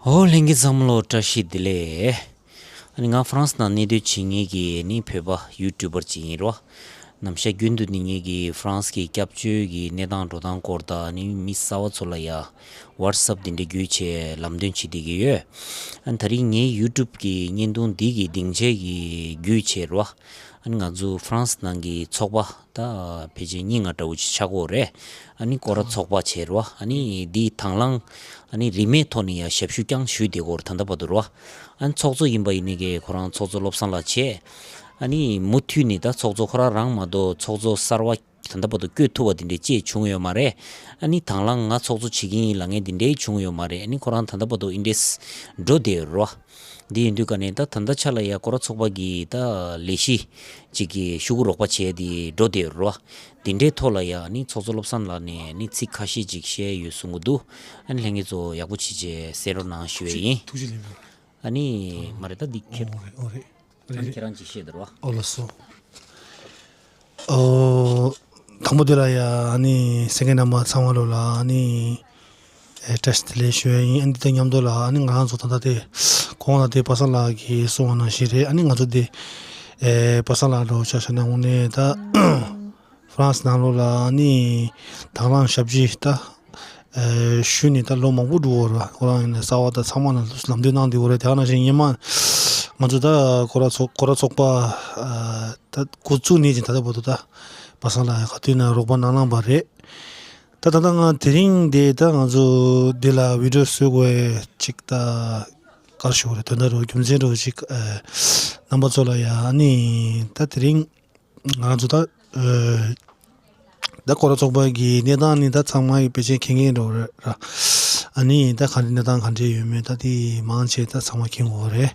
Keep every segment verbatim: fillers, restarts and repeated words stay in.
ཨོ་ལྷན་རྒྱས་ཚང་མ་ལོ་བཀྲ་ཤིས་བདེ་ལེགས། ཨ་ནི་ང་ཧྥ་རན་སི་ནང་གནས་སྡོད་བྱེད་མཁན་གྱི་ནི་བོད་པ་ཡུ་ཊུབ་པར་ཅིག་ཡིན་རོ། ནམ་ཞག་རྒྱུན་དུ་ནི་ངེད་ཀྱི་ཧྥ་རན་སི་གི་སྐྱབས་བཅོལ་གྱི་གནས་སྟངས་འགྲོ་སྟངས་སྐོར་དང་ནི་མི་གསར་བ་ཚོ་ལ་ཡ་ཝ་ཊི་སབ་དེ་འདྲ་བརྒྱུད་བྱས་ལམ་སྟོན་བྱེད་བསྡད་ཀྱི་ཡོད། ཨ་ནི་ད་རིང་ངའི་ཡུ་ཊུབ་གི་བརྙན་ཐུང་འདི་གི་སྡིངས་ཆ་གི་བརྒྱུད་བྱས་རོ། ཨ་ནི་ང་ཚོ་ཧྥ་རན་སི་ནང་གི་ཚོགས་པ་ད་ཕལ་ཆེར་རྙིང་ང་འདྲ་བོ་ཅིག་ཆགས་ཀྱི་ཡོད་རེད། ཨ་ནི་སྐོར་ར་ཚོགས་པ་བྱས་རོ། ཨ་ནི་འདིའི་དང་བླངས་ཨ་ནི་རིན་མེད་ཐོག་ནས་ཡང་ཞབས་ཞུ་ཀྱང་ཞུས་བསྡད་ཀྱི་ཡོད་རེད། ད་ལྟ་བར་དུ་རོ། ཨ་ནི་ཚོགས་གཙོ་ཡིན་པ་ཡིན་ནི་གི་ཁོ་རང་ཚོགས་གཙོ་བློ་བཟང་ལགས་བྱས། ཨ་ནི་མུ་མཐུད་ནས་ད་ཚོགས་གཙོ་ཁོ་རང་རང་མ་གཏོགས་ཚོགས་གཙོ་གསར་བ་ད་ལྟ་བར་དུ་བསྐོ་ཐུབ་པ་དེ་འདྲས་ཅིག་བྱུང་ཡོད་མ་རེད། ཨ་ནི་དང་བླངས་ང་ཚོགས་གཙོ་བྱེད་ཀྱི་ཡིན་ལབ་མཁན་དེ་འདྲས་བྱུང་ཡོད་མ་རེད། ཨ་ནི་ཁོ་རང་ད་ལྟ་བར་དུ་འདི་འདྲས་འགྲོ་བསྡད་ཡོད་རེད་བ། འདི་ཡིན་དུས་ཀ་ནས་ད་ད་ལྟ་ཆ་ལ་ཡ་སྐོར་ར་ཚོགས་པ་གི་ད་ལས་གཞི་ཅིག་གི་ཤོག་གུ་རོགས་པ་བྱས་ཏེ་འགྲོ་བསྡད་ཡོད་རེད་བ། དེ་འདྲའི་ཐོག་ལ་ཡ་ཨ་ནི་ཚོགས་གཙོ་བློ་བཟང་ལགས་ནས་ཨ་ནི་ཚིག་ཁ་ཤས་ཅིག་བཤད་ཡོད་གསུང་གི་འདུག་ཨ་ནི་ལྷན་རྒྱས་ཚོ་ཡག་པོ་བྱས་བྱས་གསན་རོགས་གནང་ཞུ་ཡས་ཡིན། ཐུགས་རྗེ་ཆེ་ལེགས་འབུལ། ཨ་ནི་མ་རེད། ད་འདི་ཁྱེད་ཨོ་རེད་ཨོ་རེད། ཨ་ནི་ཁྱེད་རང་ཅིག་བཤད་དང་རོ། ཨོ་ལགས་སོ། ཨོ། དང་པོ་དེ་ལ་ཡ་ཨ་ནི་གསན་མཁན་རྣམ་པ་ཚང་མ་ལོ་ལ་ཨ་ནི་ཨེ་བཀྲ་ཤིས་བདེ་ལེགས་ཞུ་ཡས་ཡིན། ཨ་ནི་དེ་དང་མཉམ་དུ་ལ་ཨ་ནི་ང་རང་ཚོ་ད་ལྟ་དེ་གོང་ལ་དེ་པ་སངས་ལགས་ཀྱིས་གསུངས་པ་ནང་བཞིན་རེད། ཨ་ནི་ང་ཚོ་དེ་ཨེ་པ་སངས་ལགས་འདྲ་བོ་ཆ་བཞག་ན་དངོས་གནས་ད་ཧྥ་རན་སི་ནང་ལོགས་ལ་ཨ་ནི་དང་བླངས་ཞབས་ཕྱི་ད་ཨེ་ཞུས་ནས་ད་ལོ་མང་པོ་འགྲོ་གི་ཡོད་རེད་བ། ཁོ་རང་ཡིན་ན་གསར་བ་ད་ཚང་མ་ལ་ལམ་སྟོན་གནང་བསྡད་ཡོད་རེད། དེ་ག་ནང་བཞིན་སྔོན་མ་ང་ཚོ་ད་སྐོར་ར་ཚོགས་སྐོར་ར་ཚོགས་པ་ཨ་ད་འགོ་བཙུགས་ནས་ཅིག་ད་ལྟ་བར་དུ་ད་པ་སངས་ལགས་ག་དུས་ན་རོགས་པ་གནང་གནང་པ་རེད། ད་ད་ལྟ་ང་དེ་རིང་འདི་ད་ང་ཚོ་འདི་ལ་བི་ཌི་ཡོ་བཟོ་དགོས་ཅིག་ད་ག་རེ་ཞུ་དགོས་རེད། དོན་དག་རེད་བ། རྒྱུ་མཚན་རེད་བ་ཅིག་ཨ་རྣམ་པ་ཚོ་ལ་ཡ་ཨ་ནི་ད་དེ་རིང་ང་ཚོ་ད་ཨ་ད་སྐོར་ར་ཚོགས་པ་གི་གནས་སྟངས་ནི་ད་ཚང་མ་གི་ཕལ་ཆེར་མཁྱེན་མཁན་འདྲ་བོ་རེད་ར། ཨ་ནི་ད་ག་འདྲ་གནས་སྟངས་ག་འདྲ་ཡོད་མེད་ད་དེ་མང་ཆེ་ད་ཚང་མ་མཁྱེན་གྱི་ཡོད་རེད།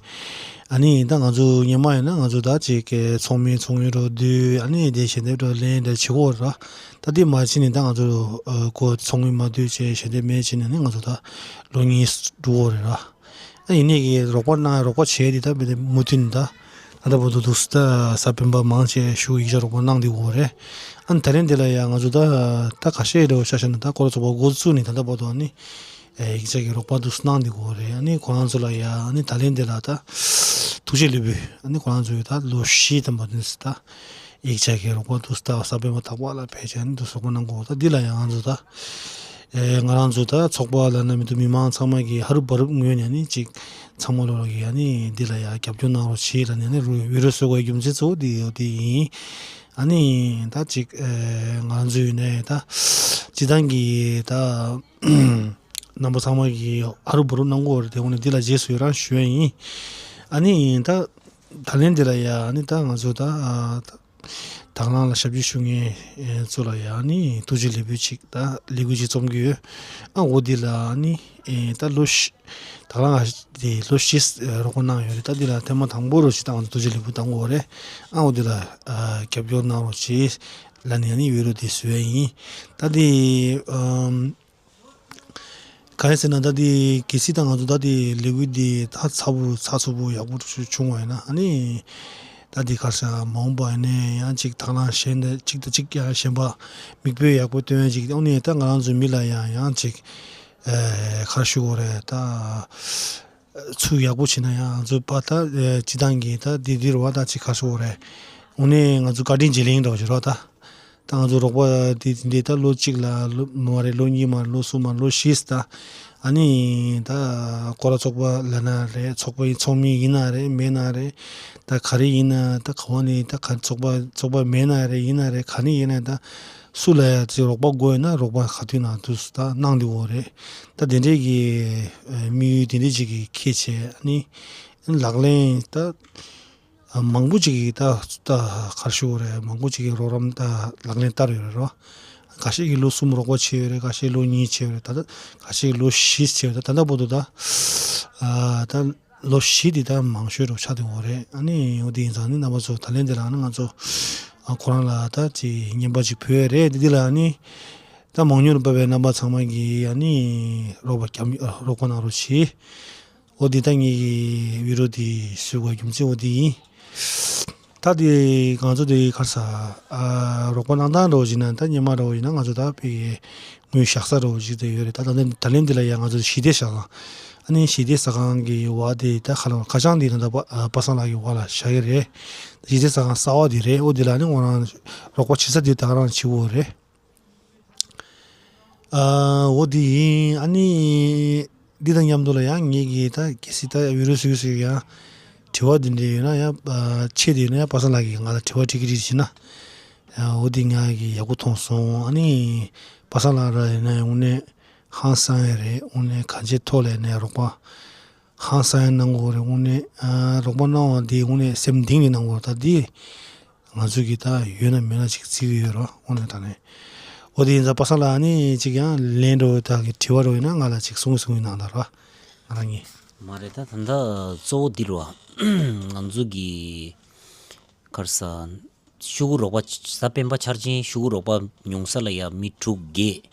ཨ་ནི་ད་ང་ཚོ་སྔོན་མ་ཡིན་ན་ང་ཚོ་ད་ཅིག་གི་ཚོགས་མི་ཚོགས་ཡུན་འགྲོ་དུས་ཨ་ནི་དེ་ཞལ་འདེབས་འགྲོ་ལེན་འདྲ་བྱེད་ཀྱི་ཡོད་ར། ད་དེ་མ་བྱས་ནས་ད་ང་ཚོ་ཨ་ཁོ་ཚོགས་མི་མ་དུས་བྱས་ཞལ་འདེབས་མེད་བྱས་ནས་ནི་ང་ཚོ་ད་ལོ་གཉིས་འགྲོ་གི་ཡོད་རེད་ར། ཨ་ཡིན་ནའི་གི་རོགས་པ་གནང་རོགས་པ་བྱས་ཏེ་ད་བི་དེ་མུ་མཐུད་ནས་ད་ད་ལྟ་བར་དུ་འདུག་སེ་ད་གཟའ་སྤེན་པ་མང་ཆེ་ཞུ་ཡིག་ཆ་རོགས་པ་གནང་བསྡད་ཡོད་རེད། ཨ་ནི་ད་ལན་འདི་ལ་ཡ་ང་ཚོ་ད་ད་ཁ་ཤས་རེ་བ་ཤ་ཤ་ན་ད་སྐོར་ར་ཚོགས་པ་འགོ་བཙུགས་ནས་ད་ལྟ་བར་དུ་ཨ་ནི་ཡིག་ཆ་གི་རོགས་པ་འདུག་སེ་གནང་བསྡད་ཡོད་རེད། ཨ་ནི་ཁོ་རང་ཚོ་ལ་ཡ་ཨ་ནི་ད་ལན་འདི་ལ་ད་ཐུགས་རྗེ་ལེགས་འབུལ། ཨ་ནི་ཁོ་རང་ཚོས་ད་ལོ་བཞི་ཙམ་པ་འདུག་སེ་ད་ཡིག་ཆ་གི་རོགས་པ་འདུག་སེ་ད་གཟའ་སྤེན་པ་དག་པ་ལ་ཕལ་ཆེར་ཨ་ནི་འདུག་སེ་རོགས་པ་གནང་གི་ཡོད། ད་འདི་ལ་ཡ་ང་ཚོ་ད། ཨེ་ང་རང་ཚོ་ད་ཚོགས་པ་ལབ་ན་མི་འདུག་མི་མང་ཚང་མ་གིས་ཧ་རུབ་བ་རུབ་ངོས་ནས་ནི་ཅིག་ཚང་མ་ལོ་ལ་གིས་ཨ་ནི་འདི་ལ་ཡ་རྒྱབ་སྐྱོར་གནང་རོགས་བྱེད་ལབ་ནས་ནི་རུ་བི་རུ་བཟོ་དགོས་རྒྱུ་མཚན་གཙོ་བོ་འདི་ཡོད་དེ་ཡིན། ཨ་ནི་ད་ཅིག་ཨེ་ང་རང་ཚོ་ཡིན་ནའི་ད་སྤྱི་བཏང་གི་ད་རྣམ་པ་ཚང་མ་གིས་ཧ་རུབ་བ་རུབ་གནང་གི་ཡོད་རེད། དེ་འོ་ནས་འདི་ལ་རྗེས་སུ་ཡི་རང་ཞུ་ཡ་ཡིན། ཨ་ནི་ད་ད་ལན་འདི་ལ་ཡ་ཨ་ནི་ད་ང་ཚོ་ད་ཨ་ད། དང་བླངས་ལ་ཞབས་ཕྱི་ཞུ་མཁན་ཚོ་ལ་ཡང་ནི་ཐུགས་རྗེ་ལེགས་འབུལ་ཅིག་ད་ལས་འགུལ་ཅིག་རྩོམ་གྱི་ཡོད། ཨ་འོ་འདི་ལ་ནི་ད་ལོ་བཞི་དང་བླངས་དེ་ལོ་བཞི་རོགས་པ་གནང་ཡོད་རེད། ད་འདི་ལ་ཐེངས་མ་དང་པོ་རུ་ཞིག་ད་ང་ཚོ་ཐུགས་རྗེ་ལེགས་འབུལ་གཏང་དགོས་རེད། ཨ་འོ་འདི་ལ་རྒྱབ་སྐྱོར་གནང་རོགས་བྱེད་ལབ་ནས་ནི་ཡོད་རུ་དེ་བཟོས་ཡིན། ད་འདི་གང་ཡིན་ཟེར་ན་ད་དེ་གལ་སྲིད་ད་ང་ཚོ་ད་དེ་ལས་འགུལ་འདི་ད་ཚ་པོ་ཚགས་ཚུད་པོ་ཡག་པོ་བྱུང་བ་ཡིན་ན་ཨ་ནི་ད་དེ་ག་རེ་ཟེར་མ་འོངས་པ་ཡིན་ནའི་ཡང་ཅིག་དང་བླངས་གཞན་དང་གཅིག་དང་གཅིག་ཡང་གཞན་པ་མིག་དཔེ་ཡག་པོ་སྟོན་ཡ་ཅིག་ཨ་ནི་ད་ང་རང་ཚོའི་མི་ལ་ཡང་ཡང་ཅིག་ཨེ་ག་རེ་ཞུ་དགོས་རེད། ད་ཚུར་ཡག་པོ་བྱས་ན་ཡང་ང་ཚོ་པ་ད་ཨེ་སྤྱི་བཏང་གི་ད་དེ་འདི་རུ་བ་ད་ཅིག་ག་རེ་ཞུ་དགོས་རེད། དངོས་གནས་ང་ཚོ་བཀའ་དྲིན་བརྗེ་ལེན་འདྲ་བོ་ཞིག་རེད་བ་ད། ད་ང་ཚོ་རོགས་པ་དེ་དེ་འདྲའི་ད་ལོ་གཅིག་ལ་ལོ་མ་རེད། ལོ་གཉིས་མ་རེད། ལོ་གསུམ་མ་རེད། ལོ་བཞི་ད་ཨ་ནི་ད་སྐོར་ར་ཚོགས་པ་ལབ་ན་རེད། ཚོགས་པ་ཡིན་ཚོགས་མི་ཡིན་ན་རེད། མེད་ན་རེད། ད་ག་རེ་ཡིན་ན་ད་ག་བ་ནས་ད་ག་ཚོགས་པ་ཚོགས་པ་མེད་ན་རེད། ཡིན་ན་རེད། ག་ནས་ཡིན་ན་ད་སུ་ལ་ཡ་ཅིག་རོགས་པ་དགོས་ན་རོགས་པ་ག་དུས་ན་དུས་སུ་ད་གནང་འདུག་གོ་རེད། ད་དེ་འདྲའི་གི་དམིགས་ཡུལ་དེ་འདྲའི་ཅིག་གི་ཁྱེད་བྱས་ཨ་ནི་ལག་ལེན་ད། མང་པོ་ཅིག་གིས་ད་ད་ག་རེ་ཞུ་དགོས་རེད། མང་པོ་ཅིག་གིས་རོགས་རམ་ད་ལག་ལེན་བསྟར་ཡོད་རེད་རོ། ཁ་ཤས་ཀྱིས་ལོ་གསུམ་རོགས་པ་བྱས་ཡོད་རེད། ཁ་ཤས་ལོ་གཉིས་བྱས་ཡོད་རེད། ད་ལྟ་ཁ་ཤས་ཀྱིས་ལོ་བཞི་བྱས་ཡོད། ད་ད་ལྟ་བར་དུ་ད་ཨ་ད་ལོ་བཞི་དེ་ད་མང་ཤོས་རོ་ཆགས་བསྡད་ཡོད་རེད། ཨ་ནི་འོ་དེ་ཡིན་ཙང་ནི་རྣམ་པ་ཚོ་ད་ལན་དེ་ལ་ནི་ང་ཚོ་ཨ་ཁོ་རང་ལ་ད་ཅིག་རྔན་པ་ཅིག་ཕུལ་ཡོད་རེད། དེ་དེ་ལ་ནི་ད་མང་ཉུང་རུ་བབས་པའི་རྣམ་པ་ཚང་མ་གིས་ཨ་ནི་རོགས་པ་རྒྱབ་རོགས་པ་གནང་རོགས་བྱེད། འོ་འདི་ད་ངེད་ཀྱི་བི་ཌི་ཡོ་འདི་བཟོ་དགོས་རྒྱུ་མཚན་འོ་འདི་ཡིན། ད་དེ་ང་ཚོ་དེ་ག་རེ་ཟ་ཨ་རོགས་པ་གནང་སྟངས་འདྲ་བོ་ཞིག་ན་ད་སྔོན་མ་འདྲ་བོ་ཡིན་ན་ང་ཚོ་ད་དཔེ་དངུལ་བཞག་ས་འདྲ་བོ་ཞིག་དེ་ཡོད་རེད། ད་ད་ལན་ད་ལན་འདི་ལ་ཡང་ང་ཚོ་ཞི་བདེ་བཞག་ས་ ཨ་ནི་ཞི་བདེ་ཟ་ཁང་གི་འོག་དེ་ད་ཁ་ལོ་ཁ་བྱང་དེ་ད་ད་པ་ཨ་པ་སངས་ལགས་ཀྱི་འོག་ལ་བཞག་གི་རེད། ཞི་བདེ་ཟ་ཁང་གསར་པ་དེ་རེད། འོ་དེ་ལ་ནི་ང་རང་རོགས་པ་བྱེད་ས་དེ་ད་ག་རང་བྱེད་དགོས་རེད། ཨ་འོ་དེ་ཡིན། ཨ་ནི་འདི་དང་མཉམ་དུ་ལ་ཡང་ངེད་ཀྱི་ད་གལ་སྲིད་ད་ཡུ་རོ་སུ་སུ་ཡང་དྲི་བ་འདི་འདྲ་ཡོད་ན་ཡང་ཨ་ཆེད་དུ་ཡོད་ན་ཡང་པ་སངས་ལགས་ཀྱིས་ང་ལ་དྲི་བ་དྲི་གི་རེད་བྱས་ན། ཨ་འོ་དེ་ང་གི་ཡག་པོ་མཐོང་སོང་། ཨ་ནི་པ་སངས་ལགས་ར་ཡིན་ན་ཡང་དངོས་གནས་ཧང་སང་ཡ་རེད། དངོས་གནས་གང་ཅིའི་ཐོག་ལ་ཡིན་ན་ཡང་རོགས་པ་ཧང་སང་ཡ་གནང་དགོས་རེད། དངོས་གནས་ཨ་རོགས་པ་གནང་བ་འདི་དངོས་གནས་སེམས་གཏིང་ནས་གནང་དགོས་རེད། ད་འདི་ང་ཚོ་གི་ད་ཡོད་ན་མེད་ན་ཅིག་བརྩི་གི་ཡོད་རེད། དངོས་གནས་ད་ནས་འོ་དེ་ཡིན་ཙང་པ་སངས་ལགས་ཨ་ནི་ཅིག་ཡང་ལན་འདྲ་བོ་ད་གི་དྲི་བ་འདྲ་བོ་ཡིན་ན་ང་ལ་ཅིག་གསུང་གི་གསུང་གི་གནང་ད་ར་ང་རང་གི། མ་རེད། ད་ད་ལྟ་གཙོ་བོ་འདི་རེད་བ། ང་ཚོ་གི་ག་རེ་ཟ། ཤོག་གུ་རོགས་པ། གཟའ་སྤེན་པ་འཆར་ཅན་ཤོག་གུ་རོགས་པ་ཉུང་ས་ལ་ཡ་མི་དྲུག་བརྒྱད།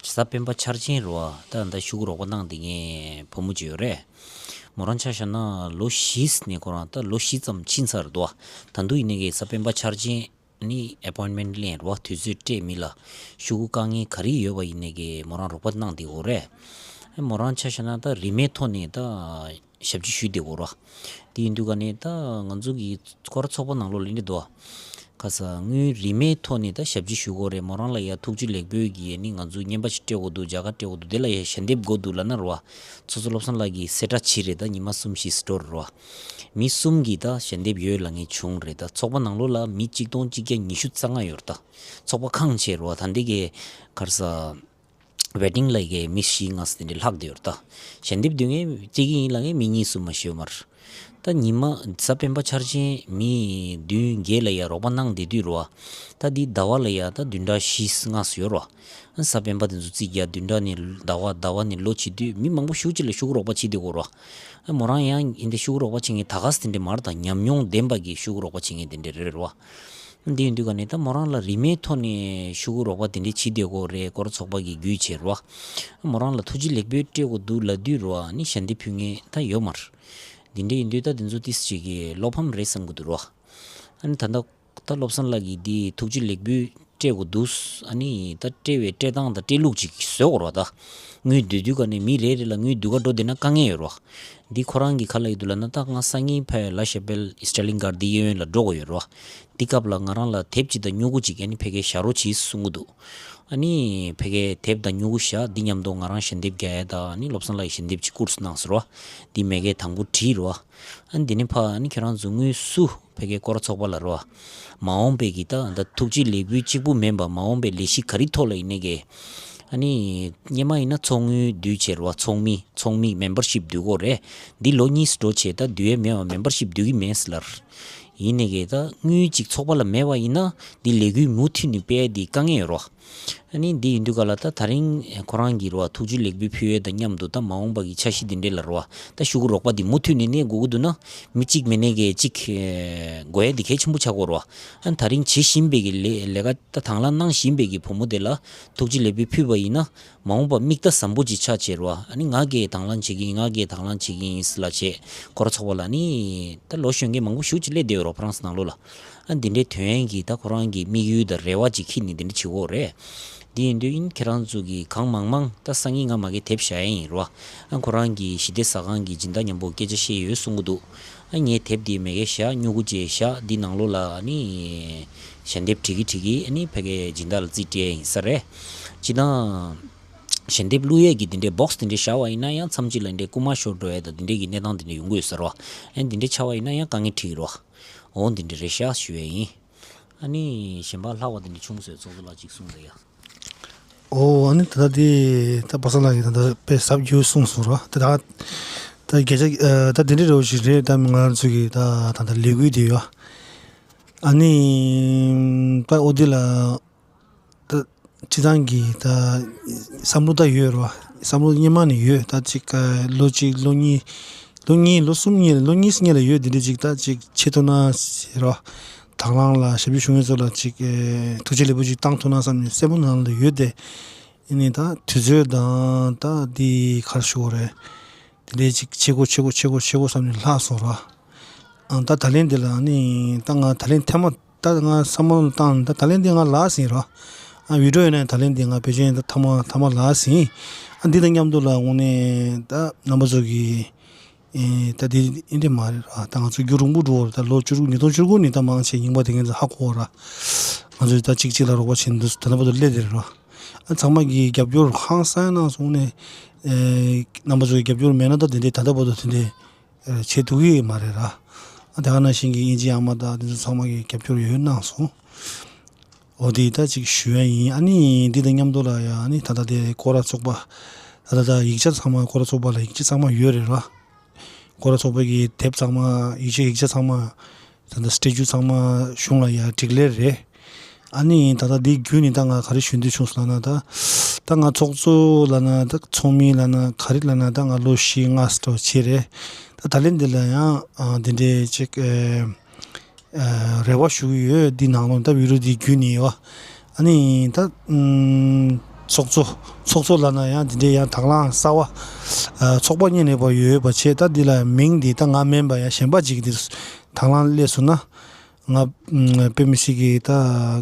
གཟའ་སྤེན་པ་འཆར་ཅན་རེད་བ། ད་ད་ཤོག་གུ་རོགས་པ་གནང་བསྡད་མཁན་བུ་མོ་ཅིག་ཡོད་རེད། མོ་རང་ཆ་བཞག་ན་ལོ་བཞི་ནས་ཁོ་རང་ད་ལོ་བཞི་ཙམ་ཕྱིན་ཚར་འདུག་བ། ད་དུང་ཡིན་ནའི་གི་གཟའ་སྤེན་པ་འཆར་ཅན་ནི་ཨེ་པོའིན་མེན་ཊི་ལེན་རེད་བ། དུས་ཚོད་སྤྲད་མི་ལ་ཤོག་གུ་དཀའ་ངལ་ག་རེ་ཡོད་པ་ཡིན་ནའི་གི་མོ་རང་རོགས་པ་གནང་བསྡད་ཡོད་རེད། མོ་རང་ཆ་བཞག་ན་ད་རིན་མེད་ཐོག་ནས་ད་ཞབས་ཕྱི་ཞུས་བསྡད་ཡོད་རེད་བ། དེ་ཡིན་དུས་ག་ནས་ད་ང་ཚོ་གི་སྐོར་ཚོགས་པ་ནང་ལོགས་ལ་འདི་འདུག་བ། ཁ་ས་དངུལ་རིན་མེད་ཐོག་ནས་ད་ཞབས་ཕྱི་ཞུ་དགོས་རེད། མོ་རང་ལ་ཡ་ཐུགས་རྗེ་ལེགས་འབུལ་གྱིས་ནི་ང་ཚོ་རྔན་པ་ཞིག་སྤྲད་དགོས་འདུག་རྒྱ་གར་སྤྲད་དགོས་འདུག་དེ་ལ་ཡ་ཞལ་འདེབས་དགོས་འདུག་ལབ་ན་རེད་བ། ཚོགས་གཙོ་བློ་བཟང་ལགས་ཀྱིས་གསལ་བསྒྲགས་བྱས་རེད། ད་ཉི་མ་གསུམ་བཞི་ཙམ་འགྲོ་རེད་བ། མི་གསུམ་གྱིས་ད་ཞལ་འདེབས་ཡོད་ལབ་མཁན་བྱུང་རེད། ད་ཚོགས་པ་ནང་ལོགས་ལ་མི་གཅིག་སྟོང་གཅིག་བརྒྱ་ཉི་ཤུ་རྩ་ལྔ་ཡོད་རེད། ད་ཚོགས་པ་ཁེངས་བྱས་རེད་བ། ད་འདི་གའི་ག་རེ་ཟ། ཝེ་ཊིང་ལ་ཡ་མི་བཞི་ལྔ་ཙམ་དེ་འདྲ་ལྷག་བསྡད་ཡོད་རེད། ད་ཞལ་འདེབས་འདོན་མཁན་སྐྱེ་གི་ཡིན་ལབ་མཁན་མི་གཉིས་གསུམ་མ་ཞིག་ཡོད་མ་རེད། ད་ཉི་མ་གཟའ་སྤེན་པ་འཆར་ཅན་མི་བདུན་བརྒྱད་ལ་ཡ་རོགས་པ་གནང་བསྡད་དུས་རེད་བ། ད་འདི་ཟླ་བ་ལ་ཡ་ད་བདུན་ཕྲག་བཞི་ལྔ་ཙམ་ཡོད་རེད་བ། གཟའ་སྤེན་པ་དེ་ཚོ་བརྩིས་ཀྱི་ཡ་བདུན་ཕྲག་ནས་ཟླ་བ་ཟླ་བ་ནས་ལོ་བྱེད་དུས་མི་མང་པོ་ཞེ་པོ་ཅིག་ལ་ཤོག་གུ་རོགས་པ་བྱེད་བསྡད་ཡོད་རེད་བ། མོ་རང་ཡང་འདི་འདྲ་ཤོག་གུ་རོགས་པ་བྱེད་མཁན་ད་ག་ཙམ་དེ་འདྲ་མ་རེད། ད་ཉམས་མྱོང་ལྡན་པ་གི་ཤོག་གུ་རོགས་པ་བྱེད་མཁན་དེ་འདྲ་རེད་རེད་བ། འདི་ཡིན་དུས་ག་ནས་ད་མོ་རང་ལ་རིན་མེད་ཐོག་ནས་ཤོག་གུ་རོགས་པ་དེ་འདྲ་བྱེད་བསྡད་ཡོད་རེད། སྐོར་ཚོགས་པ་གི་བརྒྱུད་བྱས་རེད་བ། མོ་རང་ལ་ཐུགས་རྗེ་ལེགས་འབུལ་སྤྲད་དགོས་འདུག་ལབ་དུས་རེད་བ། ནི་ཞལ་འདེབས་ཕུལ་མཁན་ད་ཡོད་མ་རེད། འདི་འདྲ་ཡིན་དུས་ད་དེ་ཚོ་ཏོག་ཙམ་ཅིག་གི་བློ་ཕམ་རེད་བསམ་གྱི་འདུག་རེད་བ། ཨ་ནི་ད་ལྟ་ད་བློ་བཟང་ལགས་ཀྱིས་འདི་ཐུགས་རྗེ་ལེགས་འབུལ་སྤྲད་དགོས་འདུག་ཨ་ནི་ད་སྤྲད་པའི་སྤྲད་སྟངས་དང་སྤྲད་ལུགས་ཅིག་བཟོ་དགོས་རེད་བ། ད་དངུལ་བསྡུ་དུས་ག་ནས་མི་རེ་རེ་ལ་དངུལ་བསྡུ་ག་འགྲོ་བསྡད་ན་དཀའ་ངལ་ཡོད་རེད་བ། འདི་ཁོ་རང་གིས་ག་ལབ་ཀྱི་འདུག་ལབ་ན། ད་ང་སང་ཉིན་ཕ་ལ་ཤ་པེལ་སི་ཊར་ལིང་གྷར་ཌི་གཡས་གཡོན་ལ་འགྲོ་དགོས་ཡོད་རེད་བ། འདི་སྐབས་ལ་ང་རང་ལ་དེབ་ཅིག་དང་སྨྱུ་གུ་ཅིག་ཨ་ནི་ཕ་གིར་བཞག་རོགས་གྱིས་གསུང་གི་འདུག་ཨ་ནི་ཕ་གིར་དེབ་དང་སྨྱུ་གུ་བཞག་འདི་མཉམ་དུ་ང་རང་ཞལ་འདེབས་རྒྱག་ཡ་དང་ཨ་ནི་བློ་བཟང་ལགས་ཀྱི་ཞལ་འདེབས་ཅིག་བསྐུར་གནང་ཟེར་བ། འདི་མ་གིར་དང་པོ་བྲིས་རེད་བ། ཨ་ནི་འདི་ནས་ཕ་ཨ་ནི་ཁྱོད་རང་ཚོ་དངུལ་སུ་ཕ་གིའི་སྐོར་ཚོགས་པ་ལ་རེད་བ། མ་འོངས་པའི་གི་ད་ད་ཐུགས་རྗེ་ལེགས་འབུལ་གཅིག་པུ་མིན་པ་མ་འོངས་པའི་ལས་གཞི་ག་རེ་ཐོག་ལ་ཡིན་ནའི་གི། ཨ་ནི་སྔོན་མ་ཡིན་ན་ཚོགས་དངུལ་བསྡུས་བྱས་རེད་བ། ཚོགས་མི་ཚོགས་མི་མེམ་བར་ཤིབ་བསྡུ་དགོས་རེད། འདི་ལོ་གཉིས་སུ་འགྲོ་བྱས་ད་བསྡུ་ཡས་མེད་པ་མེམ་བར་ཤིབ་བསྡུ་གི་མེད་ཟེར་ལབ། ཡིན་ནའི་གི་ད་དངུལ་གཅིག་ཚོགས་པ་ལ་མེད་པ་ཡིན་ན་འདི་ལས་འགུལ་མུ་མཐུད་ནས་སྤེལ་ཡས་འདི་དཀའ་ངལ་ཡོད་རེད་བ། ཨ་ནི་འདི་ཡིན་དུས་ག་ལ་ད་ད་རིང་ཁོ་རང་གིས་རེད་བ། ཐུགས་རྗེ་ལེགས་འབུལ་ཕུལ་ཡས་དང་མཉམ་དུ་ད་མ་འོངས་པ་གི་འཆར་གཞི་འདི་འདྲས་ལ་རེད་བ། ད་ཤོག་གུ་རོགས་པ་འདི་མུ་མཐུད་ནས་གནས་དགོས་ཀྱི་འདུག་ན། མི་གཅིག་མེད་ནའི་གི་གཅིག་དགོས་ཡས་འདི་གལ་ཆེན་པོ་ཆགས་ཀྱི་ཡོད་རེད་བ། ཨ་ནི་ད་རིང་བྱེད་བཞིན་པའི་གི་ལས་ལས་ཀ་ད་དང་བླངས་གནང་བཞིན་པའི་གི་བུ་མོ་དེ་ལ་ཐུགས་རྗེ་ལེགས་འབུལ་ཕུལ་བ་ཡིན་ན། མ་འོངས་པ་མིག་ལྟ་བཟང་པོ་ཅིག་ཆགས་བྱས་རེད་བ། ཨ་ནི་ང་གིས་དང་བླངས་བྱེད་ཀྱི་ཡིན། ང་གིས་དང་བླངས་བྱེད་ཀྱི་ཡིན་ཟེར་ལབ་བྱས་སྐོར་ཚོགས་པ་ལ་ནི་ད་ལོ་གཞོན་སྐྱེས་མང་པོ་ཞེ་པོ་ཅིག་སླེབས་བསྡད་ཡོད་རེད་བ། ཧྥ་རན་སི་ནང་ལོགས་ལ། ཨ་འདི་འདྲའི་དོན་ཡན་གྱི་ད་ཁོ་རང་གི་དམིགས་ཡུལ་དང་རེ་བ་ཅིག་འཁྱེར་ནས་འདི་འདྲ་བྱེད་ཀྱི་ཡོད་རེད། འདི་ཡིན་དུས་ཨིན་ཁྱེད་རང་ཚོ་གིས་གང་མང་མང་ད་སང་ཉིན་ང་མ་གིར་དེབ་བཞག་ཡས་ཡིན་རེད་བ། ཨ་ཁོ་རང་གི་ཞི་བདེ་ཟ་ཁང་གི་སྦྱིན་བདག་མཉམ་པོ་སྐད་ཆ་བཤད་ཡོད་གསུང་གི་འདུག་ཨ་ངས་དེབ་འདི་མ་གིར་བཞག་སྨྱུ་གུ་བཅས་བཞག་འདི་ནང་ལོགས་ལ་ཨ་ནི་ཞལ་འདེབས་བྲིས་ཀྱི་བྲིས་ཀྱི་ཨ་ནི་ཕ་གིའི་སྦྱིན་བདག་ལ་རྩིས་སྤྲད་ཡས་ཡིན་ས་རེད། སྤྱིར་བཏང་ཞལ་འདེབས་བླུག་ཡས་ཀྱི་འདི་འདྲའི་བོག་སི་འདི་འདྲའི་བཞག་པ་ཡིན་ན་ཡང་མཚམས་གཅིག་ལ་འདི་འདྲའི་རྐུ་མ་ཤོར་འགྲོ་ཡས་དང་འདི་འདྲའི་གི་གནས་སྟངས་འདི་འདྲ་ཡོང་གི་ཡོད་ས་རེད་བ། ཨ་འདི་འདྲའི་ཆགས་པ་ཡིན་ན་ཡང་དཀའ་ངལ་འཕྲད་ཀྱི་རེད་བ། འོ་འདི་འདྲ་རེད་ཤག་ཞུ་ཡས་ཡིན། ཨ་ནི་གཞན་པ་ལྷག་པ་འདི་འདྲ་བྱུང་ཟེར་ཚོགས་གཙོ་ལགས་ཅིག་གསུངས་ཟེར་ཡ། ཨོ་ཨ་ནི་ད་ལྟ་དེ་ད་པ་སངས་ལགས་ཀྱིས་ད་ལྟ་དཔེ་ཟབ་རྒྱུ་གསུངས་སོང་ར། དེ་ད་ད་བརྒྱ་ཆ་ཨ་ད་དེ་འདྲ་རེད་བ་ཞིག་རེད། ད་ང་ཚོ་གི་ད་ད་ལྟ་ལས་འགུལ་དེ་ཡོད། ཨ་ནི་ད་ཨོ་དེ་ལ་ད་སྤྱི་བཏང་གི་ད་བསམ་བློ་ད་ཡོད་ར། བསམ་བློ་སྔོན་མ་ནས་ཡོད། ད་ཅིག་ལོ་གཅིག་ལོ་གཉིས་ལོ་གཉིས་ལོ་གསུམ་གཉིས་ལོ་གཉིས་སྔོན་ལ་ཡོད། དེ་འདྲ་ཅིག་ད་ཅིག་བྱེད་ཐུབ་ན་ཟེར་ར། དང་བླངས་ལ་ཞབས་ཞུ་ཞུ་མཁན་ཚོ་ལ་ཅིག་ཨེ་ཐུགས་རྗེ་ལེགས་འབུལ་ཅིག་བཏང་ཐུབ་ན་བསམ་ནས་སེམས་པ་ནང་ལ་ཡོད་དེ། ཡིན་ནའི་ད་དུས་ཚོད་དང་ད་འདི་ག་རེ་ཞུ་དགོས་རེད། དེ་འདྲའི་ཅིག་བྱེད་དགོས་བྱེད་དགོས་བྱེད་དགོས་བྱེད་དགོས་བསམ་ནས་ལྷག་སོང་ར། ཨང་ད་ད་ལན་འདི་ལ་ནི་ད་ང་ད་ལན་ཐེངས་མ་ད་ང་བསམ་བློ་བཏང་ད་ད་ལན་འདི་ང་ལགས་ཟིན་ར། ཨ་བི་ཌིའོ་ཡོད་ན་ད་ལན་འདི་ང་བེད་སྤྱོད་ཡིན། ད་ཐ་མ་ཐ་མ་ལ་ཟིན། ཨ་འདི་དང་མཉམ་དུ་ལ་དངོས་གནས་ད་རྣམ་པ་ཚོ་གི་ཨེ་ད་འདི་འདི་འདྲ་མ་རེད་ར། ད་ང་ཚོ་རྒྱུན་རིང་པོ་འགྲོ་བར། ད་ལོ་བཅུ་དྲུག་ཉིས་སྟོང་བཅུ་དགུ་ནས་ད་མང་ཆེ་རྙིང་པ་དེ་ངས་ཧ་གོ་ར། ང་ཚོས་ད་གཅིག་གཅིག་ལ་རོགས་པ་བྱེད་འདུག་ད་ལྟ་བར་དུ་སླེབས་དེ་རེད་ར། ཨ་ཚང་མ་གིས་རྒྱབ་སྐྱོར་ཧང་སང་གནང་སོང་ནས། ཨེ་རྣམ་པ་ཚོ་གིས་རྒྱབ་སྐྱོར་མེད་ན་ད་དེ་འདྲའི་ད་ལྟ་བར་དུ་དེ་འདྲའི་ཨེ་བྱེད་ཐུབ་ཀྱི་མ་རེད་ར། ཨ་དེ་ག་ནང་བཞིན་གྱི་དབྱིན་ཇིའི་ཨ་མ་དང་དེ་ཚོ་ཚང་མ་གིས་རྒྱབ་སྐྱོར་ཡོད་གནང་སོང་། འོ་དེ་ད་ཅིག་ཞུ་ཡ་ཡིན། ཨ་ནི་འདི་དང་མཉམ་དུ་ལ་ཡ་ཨ་ནི་ད་ལྟ་དེ་སྐོར་ར་ཚོགས་པ། ད་ལྟ་ད་ཡིག་ཆ་ཚང་མ་སྐོར་ར་ཚོགས་པ་ལ་ཡིག་ཆ་ཚང་མ་ཡོད་རེད་ར། སྐོར་ར་ཚོགས་པ་གི་དེབ་ཚང་མ་ཡིག་ཆ་ཡིག་ཆ་ཚང་མ་ད་ལྟ་སི་ཊེ་ཅུ་ཚང་མ་གཞུང་ལ་ཡ་སྒྲིག་ལས་རེད། ཨ་ནི་ད་ལྟ་འདི་བརྒྱུད་ནས་ད་ང་ག་རེ་ཞུ་འདོད་བྱུང་སོང་ལབ་ན། ད་ད་ང་ཚོགས་གཙོ་ལབ་ན་ད་ཚོགས་མི་ལབ་ན་ག་རེ་ལབ་ན་ད་ང་ལོ་བཞི་ལྔ་ཙམ་བྱས་རེད། ད་ད་ལན་འདི་ལ་ཡང་ཨ་འདི་འདྲའི་ཅིག་ཨེ་ཨ་རེ་བ་ཞུ་གི་ཡོད། འདི་ནང་ལོགས་ད་བི་ཌིའོ་འདི་བརྒྱུད་ནས་ཡོད། ཨ་ནི་ད་ཨམ་ཚོགས་གཙོ་ཚོགས་གཙོ་ལབ་ན་ཡང་འདི་འདྲའི་ཡང་དང་བླངས་གསར་པ་ཨ་ཚོགས་པ་རྙེད་ནས་པ་ཡོད་པ་བྱས། ད་འདི་ལ་མིང་འདི་ད་ང་མིན་པ་ཡང་གཞན་པ་ཅིག་འདི་དང་བླངས་སླེབས་སོང་ན། ང་ཨམ་དཔེ་མི་སྲིད་ཀྱི་ད་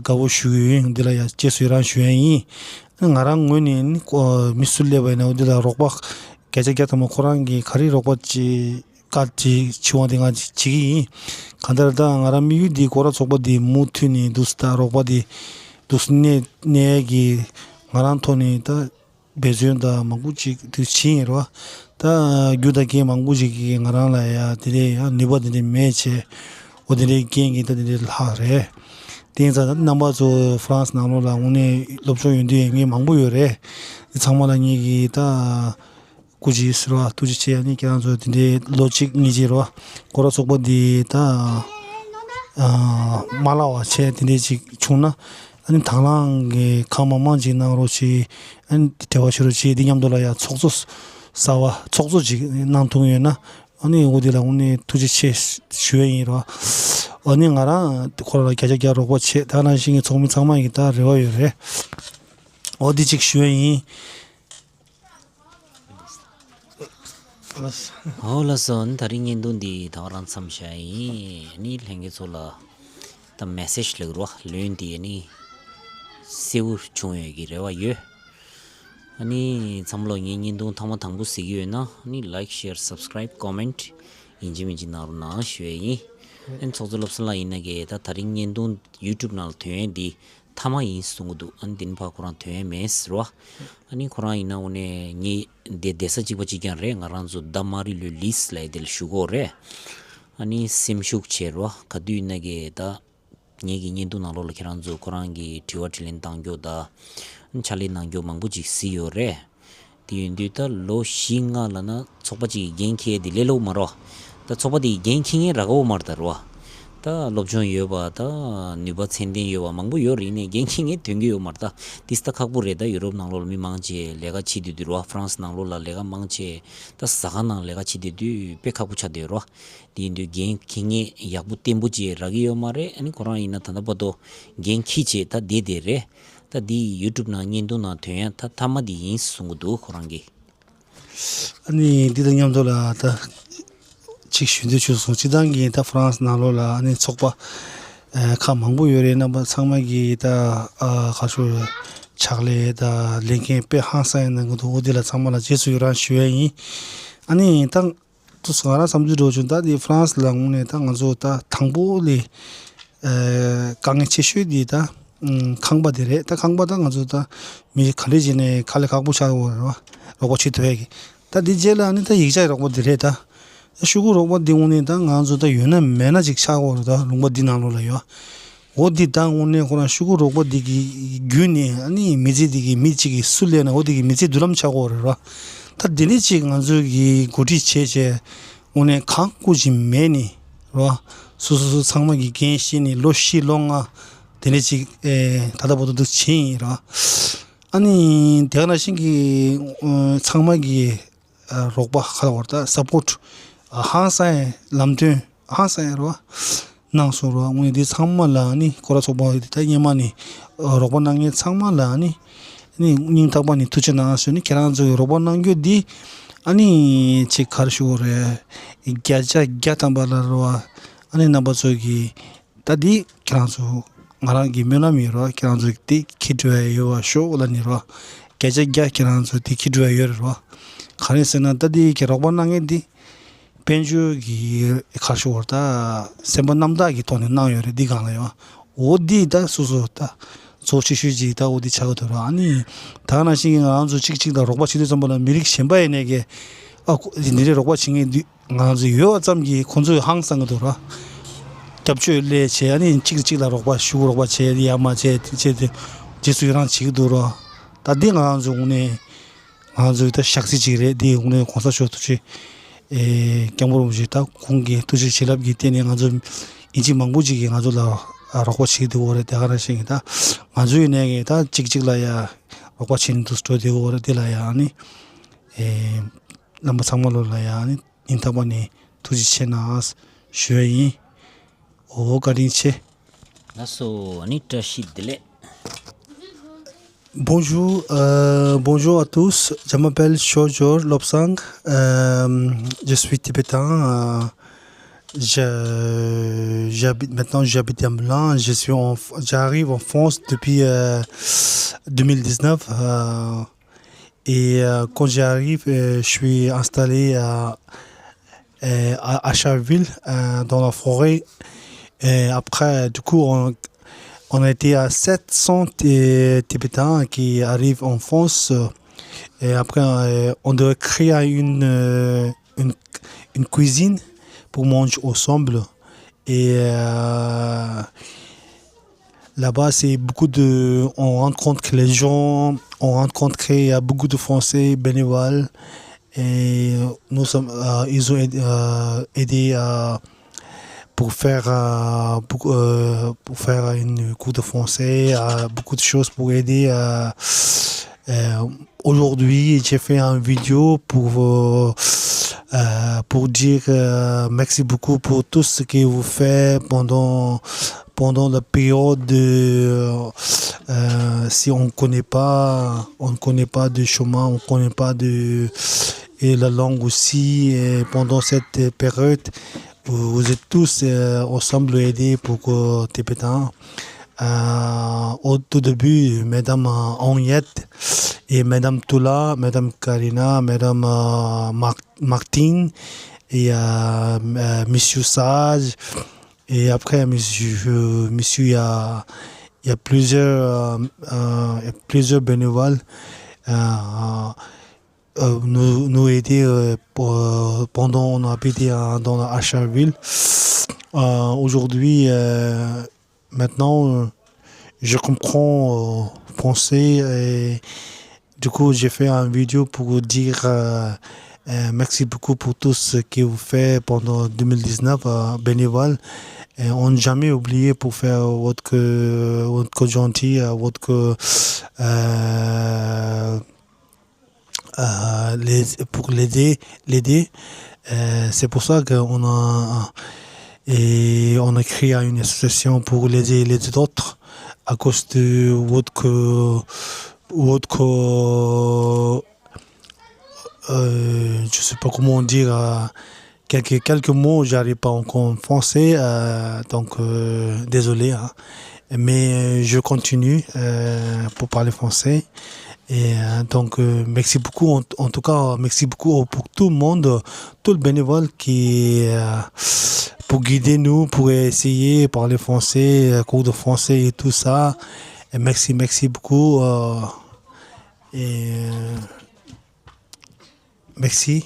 དགའ་པོ་ཞུ་གི་ཡོད། འདི་ལ་ཡང་རྗེས་སུ་ཡི་རང་ཞུ་ཡ་ཡིན། ང་རང་ངོས་ནས་ནི་ཀོ་མི་སུ་སླེབས་པ་ཡིན་ན་འོ་འདི་ལ་རོགས་པ་བརྒྱ་ཆ་བརྒྱ་ཐམ་པ་ཁོ་རང་གིས་ག་རེ་རོགས་པ་བྱེད་བཀའ་དྲིན་ཆེ་བ་དེ་ང་བྱེད་ཀྱི་ཡིན། གང་ལྟར་ད་ང་རང་དམིགས་ཡུལ་འདི་སྐོར་ར་ཚོགས་པ་འདི་མུ་མཐུད་ནས་འདུག་སེ་ད་རོགས་པ་འདི་འདུག་སེ་གནས་གནས་ཀྱི་ང་རང་ཐོག་ནས་ད་འབད་བརྩོན་ད་མང་པོ་ཅིག་འདུག་བྱེད་ཡིན་རོ། ད་རྒྱུ་ད་གས་མང་པོ་ཅིག་གིས་ང་རང་ལ་ཡ་དེ་འདྲའི་ཡང་ནུས་པ་དེ་འདྲའི་མེད་བྱས། འོ་དེ་འདྲའི་རྐྱེན་གྱིས་ད་དེ་འདྲའི་ལྷག་རེད། དེ་ཡིན་ཙང་ད་རྣམ་པ་ཚོ་ཧྥ་རན་སི་ནང་ལོགས་ལ་དངོས་གནས་སློབ་སྦྱོང་ཡོད་འདོད་ཡོད་མཁན་མང་པོ་ཡོད་རེད། དེ་ཚང་མ་ལ་ངེད་ཀྱིས་ད། སྐུ་མཁྱེན་ཟེར་བ་ཐུགས་རྗེ་ཆེ། ཨ་ནི་ཁྱེད་རང་ཚོ་དེ་འདྲའི་ལོ་གཅིག་གཉིས་ཅིག་རོ། སྐོར་ར་ཚོགས་པ་འདི་ད་ཨ་མ་ལགས་པ་བྱས་དེ་འདྲའི་ཅིག་བྱུང་ན། ཨ་ནི་དང་བླངས་ཀྱི་གང་མང་མང་ཅིག་གནང་རོགས་བྱེད། ཨ་ནི་འབྲེལ་བ་བྱེད་རོགས་བྱེད། འདི་མཉམ་དུ་ལ་ཡ་ཚོགས་གཙོ་གསར་པ་ཚོགས་གཙོ་ཅིག་གནང་ཐུབ་ཡོད་ན། ཨ་ནི་འོ་འདི་ལ་དངོས་གནས་ཐུགས་རྗེ་ཆེ་ཞུ་ཡ་ཡིན་རོ། ཨ་ནི་ང་རང་ཁོ་ར་ལ་བརྒྱ་ཆ་བརྒྱ་རོགས་པ་བྱེད། ད་ནང་བཞིན་གྱི་ཚོགས་མི་ཚང་མ་ཡིས་ད་རེ་བ་ཡོད་རེད། འོ་འདི་ཅིག་ཞུ་ཡ་ཡིན། ཨོ་ལགས་སོ། ཨ་ནི་དེ་རིང་བརྙན་ཐུང་འདི་ད་ག་རང་མཚམས་བཞག་ཡིན། ཨ་ནི་ལྷན་རྒྱས་ཚོ་ལ་ད་མེ་སེ་ཇི་ལབ་དགོས་རེད་བ། ལན་འདི་ཨ་ནི་གསལ་པོ་བྱུང་ཡོད་ཀྱི་རེ་བ་ཡོད། ཨ་ནི་ཚང་མ་ལ་ངའི་བརྙན་ཐུང་ཐེངས་མ་དང་པོ་གཟིགས་ཀྱི་ཡོད་ན་ཨ་ནི་ལའིཀ་ཤེར་སབ་སི་ཀ་རའིབ་ཀོ་མེན་ཊི་ཡིན་གཅིག་མིན་གཅིག་གནང་རོགས་གནང་ཞུ་ཡ་ཡིན། ཨ་ནི་ཚོགས་གཙོ་བློ་བཟང་ལགས་ཡིན་ན་གི་ད་དེ་རིང་བརྙན་ཐུང་ཡུ་ཊུབ་ནང་ལ་ཐོན་ཡ་འདི་ཐ་མ་ཡིན་གསུང་གི་འདུག་ཨ་ནི་འདི་ནས་ཕར་ཁོ་རང་ཐོན་ཡ་མེད་ཟེར་བ། ཨ་ནི་ཁོ་རང་ཡིན་ན་དངོས་གནས་ངའི་འདི་བསྡད་ས་གཅིག་པ་གཅིག་རྐྱང་རེད། ང་རང་ཚོ་ད་མ་རི་ལུ་ལིས་ལབ་ཡ་དེ་ལ་བཞུགས་ཀྱི་ཡོད་རེད། ཨ་ནི་སེམས་ཤུགས་ཆེ་རོ། ག་དུས་ཡིན་ན་གི་ད་ངེད་ཀྱི་བརྙན་ཐུང་ནང་ལོགས་ལ་ཁྱེད་རང་ཚོ་ཁོ་རང་གི་དྲི་བ་དྲིས་ལན་བཏང་རྒྱུ་ད་ཕྱག་ལས་གནང་རྒྱུ་མང་པོ་ཅིག་གཟིགས་ཡོད་རེད། དེ་ཡིན་དུས་ད་ལོ་བཞི་ལྔ་ལབ་ན་ཚོགས་པ་གཅིག་གི་འགན་འཁྱེར་དེ་ལས་སླ་པོ་མ་རེད་བ། ད་ཚོགས་པ་དེ་གི་འགན་འཁྱེར་མཁན་རག་པ་མ་རེད་ད་རེད་བ། ད་སློབ་སྦྱོང་ཡོད་པ་ད་ནུས་པ་ཚད་ལྡན་ཡོད་པ་མང་པོ་ཡོད་རེད། ཡིན་ནའི་འགན་འཁྱེར་མཁན་ཐོན་གྱི་ཡོད་མ་རེད། ད་དེ་ད་ཁག་པོ་རེད། ད་ཡུ་རོབ་ནང་ལོགས་ལ་མི་མང་ཆེ་ལས་ཀ་བྱེད་སྡོད་དུས་རེད་བ། ཧྥ་རན་སི་ནང་ལོགས་ལ་ལས་ཀ་མང་ཆེ་ད་ཟ་ཁང་ནང་ལས་ཀ་བྱེད་སྡོད་དུས་དཔེ་ཁག་པོ་ཆགས་བསྡད་ཡོད་རེད་བ། དེ་ཡིན་དུས་འགན་འཁྱེར་མཁན་ཡག་པོ་བརྟན་པོ་ཅིག་རག་གི་ཡོད་མ་རེད། ཨ་ནི་ཁོ་རང་ཡིན་ན་ད་ལྟ་བར་དུ་འགན་འཁྱེར་བྱས་ད་བསྡད་བསྡད་རེད། ད་འདི་ཡུ་ཊུབ་ནང་བརྙན་ཐུང་ནང་ཐོན་ཡ་ད་མཐའ་མ་འདི་ཡིན་གསུང་གི་འདུག་ཁོ་རང་གིས། ཨ་ནི་འདི་དང་མཉམ་དུ་ལ་ད་ཅིག་ཞུ་འདོད་བྱུང་སོང་། སྤྱིར་བཏང་གི་ད་ཧྥ་རན་སི་ནང་ལོགས་ལ་ཨ་ནི་ཚོགས་པ་ཨ་ཁག་མང་པོ་ཡོད་རེད། རྣམ་པ་ཚང་མ་གིས་ད་ཨ་ག་ཚོད་ཕྱག་ལས་ད་ལས་འགན་དཔེ་ཧང་སང་ཡང་གནང་གི་འདུག་འོ་འདི་ལ་ཚང་མ་ལ་རྗེས་སུ་ཡི་རང་ཞུ་ཡ་ཡིན། ཨ་ནི་ད། དུ་སོང་། ང་རང་བསམ་ཚུལ་འདྲ་བོ་བྱུང་། ད་འདི་ཧྥ་རན་སི་ལ་དངོས་གནས་ད་ང་ཚོ་ད་དང་པོ་ལས་ཨ་དཀའ་ངལ་ཆེ་ཤོས་འདི་ད་ཨམ་ཁང་པ་དེ་རེད། ད་ཁང་པ་ད་ང་ཚོ་ད་མི་ག་འདྲས་བྱས་ནས་དཀའ་ལས་ཁག་པོ་ཆགས་ཡོད་རེད་བ། རོགས་པ་བྱེད་ཐུབ་ཡ་གི། ད་འདི་རྗེས་ལ་ནི་ད་ཡིག་ཆ་རོགས་པ་འདི་རེད་ད། ད་ཤོག་གུ་རོགས་པ་འདི་དངོས་གནས་ད་ང་ཚོ་ད་ཡོད་ན་མེད་ན་ཅིག་ཆགས་ཡོད་རེད། ད་ལུང་པ་འདི་ནང་ལོགས་ལ་ཡོད། འོ་འདི་ད་དངོས་གནས་ཁོ་རང་ཤོག་གུ་རོགས་པ་འདི་གི་བརྒྱུད་ནས་ཨ་ནི་མི་ཚེ་འདི་གི་མི་གཅིག་གིས་སུ་སླེབས་ན་འོ་འདི་གི་མི་ཚེ་མདུན་ལམ་ཆགས་ཀྱི་ཡོད་རེད་ར། ད་འདི་ནས་ཅིག་ང་ཚོ་གི་འགོ་ཁྲིད་བྱས་བྱས་དངོས་གནས་གང་བཀུར་གྱི་མེད་ནི་ར། སོ་སོ་སོ་ཚང་མ་གི་འགན་བཞེས་ནས་ལོ་བཞི་ལོ་ལྔ་དེ་ནས་ཅིག་ཨེ་ད་ལྟ་བར་དུ་འདུག་བྱས་ཡིན་ར། ཨ་ནི་དེ་ག་ནང་བཞིན་གྱི་ཨ་ཚང་མ་གི་ཨ་རོགས་པ་ཁ་ལ་བར་ད་སབ་པོར་ཊི་ཨ་ཧང་སང་ཡང་ལམ་སྟོན་ཧང་སང་ཡང་རོ་གནང་སོང་རོ། དངོས་གནས་འདི་ཚང་མ་ལ་ནི་སྐོར་ར་ཚོགས་པ་འདི་ད་སྔོན་མ་ནི་ཨ་རོགས་པ་གནང་མཁན་ཚང་མ་ལ་ནི་ནི་སྙིང་ཐག་པ་ནས་ཐུགས་རྗེ་གནང་ཞུ་ནི། ཁྱེད་རང་ཚོ་གི་རོགས་པ་གནང་རྒྱུ་འདི་ཨ་ནི་ཅིག་ག་རེ་ཞུ་དགོས་རེད། བརྒྱ་ཆ་བརྒྱ་ཐམ་པ་ལ་རོ། ཨ་ནི་རྣམ་པ་ཚོ་གི་ད་འདི་ཁྱེད་རང་ཚོ་ ང་རང་གི་སྨོན་ལམ་ཡིན་རོ། ཁྱེད་རང་ཚོ་དེ་ཁྱི་འགྲོ་ཡ་ཡོད་བ་ཤོག་ལ་ནི་རོ། བརྒྱ་ཆ་བརྒྱ་ཁྱེད་རང་ཚོ་དེ་ཁྱི་འགྲོ་ཡ་ཡོད་རེད་རོ། ག་རེ་ཟེར་ན་ད་དེ་ཁྱེད་རོགས་པ་གནང་མཁན་དེ། དཔལ་འབྱོར་གྱི་ཁར་ཤོར་ད་སེམས་པ་རྣམ་དག་གི་ཐོག་ནས་གནང་ཡོད་རེད། འདི་སྒང་ལ་ཡོད། འོ་འདི་ད་སོ་སོ་ད་གཙོ་ཆེ་ཤོས་ཅིག་ད་འོ་འདི་ཆགས་ཀྱི་འདུག་ར། ཨ་ནི་ད་ནང་བཞིན་གྱི་ང་རང་ཚོ་གཅིག་གཅིག་ལ་རོགས་པ་བྱེད་དུས་ཙམ་པ་ལ་མི་རིགས་གཞན་པ་ཡིན་ནའི་གི་ཨ་ཁོ་འདི་འདི་རེད་རོགས་པ་བྱེད་མཁན་འདི་ང་རང་ཚོ་ཡོད་པ་ཙམ་གྱིས་ཁོང་ཚོས་ཧང་སང་གི་འདུག་ར། སྐྱབས་བཅོལ་སླེབས་བྱས་ཨ་ནི་གཅིག་གཅིག་ལ་རོགས་པ་ཞུ་རོགས་པ་བྱས་ཡ་མ་བྱས་དེ་བྱས་དེ་རྗེས་སུ་ཡི་རང་བྱེད་ཀྱི་འདུག་ར། ད་འདི་ང་རང་ཚོ་དངོས་གནས། ང་ཚོའི་ད་ཞག་ཚི་གཅིག་རེད། དེའི་དབུ་ནས་གོང་ས་མཆོག་ཐུགས་རྗེ་ཨེ་སྐྱབས་མགོན་རིན་པོ་ཆེ་ད་ཁོང་གི་ཐུགས་རྗེ་བྱིན་རླབས་ཀྱི་སྟེང་ནས་ང་ཚོ་ཨིན་ཇི་མང་པོ་ཅིག་གིས་ང་ཚོ་ལ་རོགས་པ་བྱེད་ཀྱི་འདུག་འོ་རེད། དེ་ག་རང་བཞིན་གྱི་ད་ང་ཚོའི་ནས་ངས་ད་གཅིག་གཅིག་ལ་ཡ་རོགས་པ་བྱེད་འདུག་སྤྲོ་བདེ་འོ་རེད། དེ་ལ་ཡ་ནི་ཨེ་རྣམ་པ་ཚང་མ་ལོ་ལ་ཡ་ནི་སྙིང་ཐག་པ་ནས་ཐུགས་རྗེ་ཆེ་གནང་ཞུ་ཡ་ཡིན། འོ་བཀའ་དྲིན་ཆེ། ལགས་སོ། ཨ་ནི་བཀྲ་ཤིས་བདེ་ལེགས། Bonjour, euh, bonjour à tous. Je m'appelle Shojor Lobsang. Euh, je suis tibétain. Euh, je, j'habite maintenant, j'habite à Melun. Je suis en, j'arrive en France depuis euh, deux mille dix-neuf. Euh, et euh, quand j'arrive, euh, je suis installé à euh, à, à Charville, euh, dans la forêt. Et après, du coup, on, on était à sept cents Ti- Tibétains qui arrivent en France. Et après, euh, on devait créer une, euh, une, une cuisine pour manger ensemble. Et euh, là-bas, c'est beaucoup de, on rencontre les gens, on rencontre, il y a beaucoup de Français bénévoles. Et nous sommes, euh, ils ont aidé, euh, aidé, euh, pour faire, euh, pour, euh, pour faire une cours de français, euh, beaucoup de choses pour aider. Euh, euh, aujourd'hui, j'ai fait une vidéo pour, euh, euh, pour dire euh, merci beaucoup pour tout ce que vous faites pendant, pendant la période de, euh, si on connaît pas, on ne connaît pas de chemin, on ne connaît pas de, et la langue aussi. Et pendant cette période, vous, vous êtes tous euh, ensemble aidés pour que tibétain. Euh, au tout début, Madame euh, Henriette et Madame Toula, Madame Karina, Madame euh, Mar- Martine et euh, euh, Monsieur Sage. Et après, Monsieur, euh, Monsieur, il y a, il y a plusieurs, euh, euh, il y a plusieurs bénévoles. Euh, euh, nous, nous aider euh, pour, euh, pendant on a habité euh, dans la Asharville. Euh, aujourd'hui, euh, maintenant, euh, je comprends euh, français et du coup, j'ai fait une vidéo pour vous dire euh, euh, merci beaucoup pour tout ce que vous faites pendant deux mille dix-neuf euh, bénévole. Et on n'a jamais oublié pour faire votre, votre gentil, euh, votre euh, euh, les, pour l'aider, l'aider. Euh, c'est pour ça qu'on a et on a créé une association pour l'aider les autres à cause de votre que votre que euh, je sais pas comment dire euh, quelques quelques mots, j'arrive pas encore en français euh, donc euh, désolé hein. Mais je continue euh, pour parler français. Et euh, donc, euh, merci beaucoup. En, en tout cas, merci beaucoup au- pour tout le monde, tout le bénévole qui euh, pour guider nous, pour essayer parler français, euh, cours de français et tout ça. Et merci, merci beaucoup. Euh, et euh, merci.